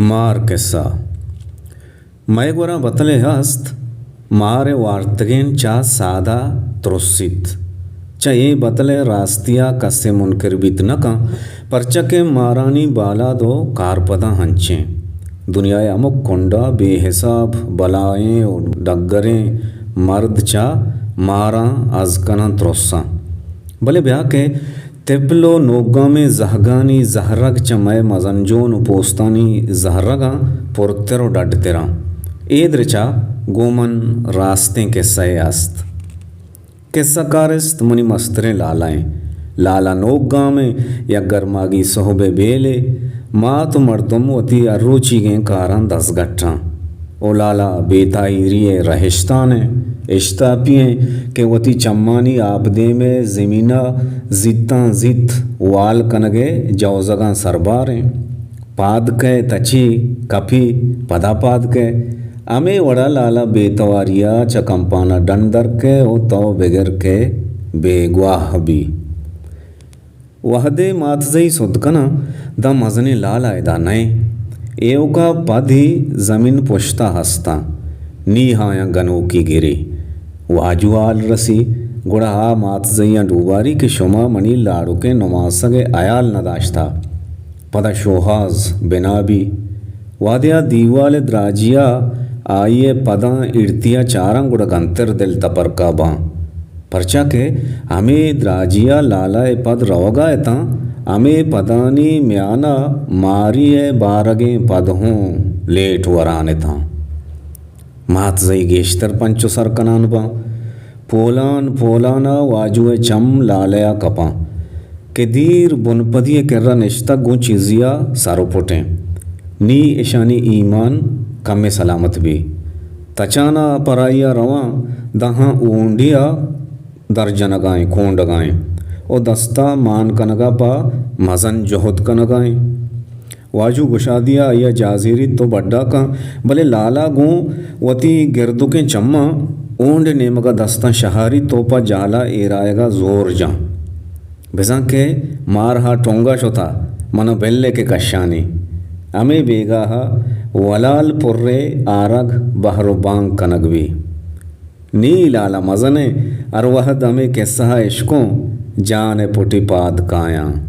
مار کسہ۔ مئے گورا بتلے ہست، مار ءِ وارتگیں چاہ سادا ترسیت۔ چہ اے بتل ءِ راستی ءَ کسے منکر بیت نہ کن، پرچا کہ مارانی بالاد ءُ کارپداں ہنچیں۔ دنیا ءِ ہمک کنڈ ءَ بے حساب بلائیں ءُ ڈگریں مرد چہ ماراں ازکناں ترساں۔ بلے بیا کہ تپل ءُ نوکگامیں زہگانی زہرگ چہ مئے مزنجون ءُ پوستانی زہرگاں پرتر ءُ ڈڈتراں۔ اے درچا گوں من راستیں کسہ یے است۔ کسہ کارست منی مستریں لالا ایں۔ لالا نوکگامیں یک گرماگی سہب ءِ بیلے، مات ءُ مردم وتی ہر روچیگیں کاراں دزگٹاں۔ او لالا بے تاہیری ءِ رہشتان ءِ اشتاپی ایں کہ وتی چمانی آپدیم ءِ زمین ءَ زیتاں زیت وال کنگ ءِ جوزگاں سربار ایں۔ پاد کئے تچی، کپی، پدا پاد کئے۔ ہمے وڑا لالا بے تواری ءَ چہ کمپان ءَ ڈن در کئے ءُ تو بگر کہ بیگواہ بی۔ وہدے ماتزئی سد کناں، داں مزنیں لالا ادا نئے۔ ایوکا پد ہی زمین پشتا ہستاں۔ نی آیاں گنوکی گری۔ واجو حال رسی، گڑا آ ماتزئیاں ڈوباری کہ شما منی لاڑکیں نماسگ ءِ ہیال نہ داشتا۔ پدا شوہاز بنا بی۔ وہدے آ دیوال ءِ دراجی ءَ آئی ءِ پداں ایڑتی ءَ چاراں گڑا گنتر دل تپرکا باں۔ پرچا کہ ہمے دراجی ءَ لالا ءِ پد روگا اتاں، ہمے پدانی میان ءَ ماری ءِ بارگیں پد ہوں لیٹ وران اتاں۔ ماتزئی گیشتر پنچ ءُ سر کنان باں۔ پولان پولان ءَ واجو ءِ چم لالا ءَ کپاں کہ دیر بنپدی ءِ کرا نشتگ گوں چیزی ءَ سر ءُ پٹیں۔ نی اشانی ایمان کمے سلامت بی۔ تچان ءَ پرائی ءَ رواں، داں ہاں اونڈی ءَ در جنگائیں، کونڈگائیں ءُ دستا مان کنگا پہ مزن جہد کنگائیں۔ واجو گشادی ءَ آئی ءَ جازیریت تو بڈا کن، بلے لالا گوں وتی گردکیں چماں اونڈ نیمگا دستاں شہاریت تو پہ جالا ایرائیگا زور جاں۔ بزاں کہ مار ہا ٹونگا شتا، منا بلے کہ کشانی۔ ہمے بیگاہ ءَ ولال پرے آرگ بہر ءُ بانگ کنگ بی۔ نی لالا مزن ءَ ہر وہد ہمے کسہ ءَ اشکوں جان ءِ پٹی پاد کایاں۔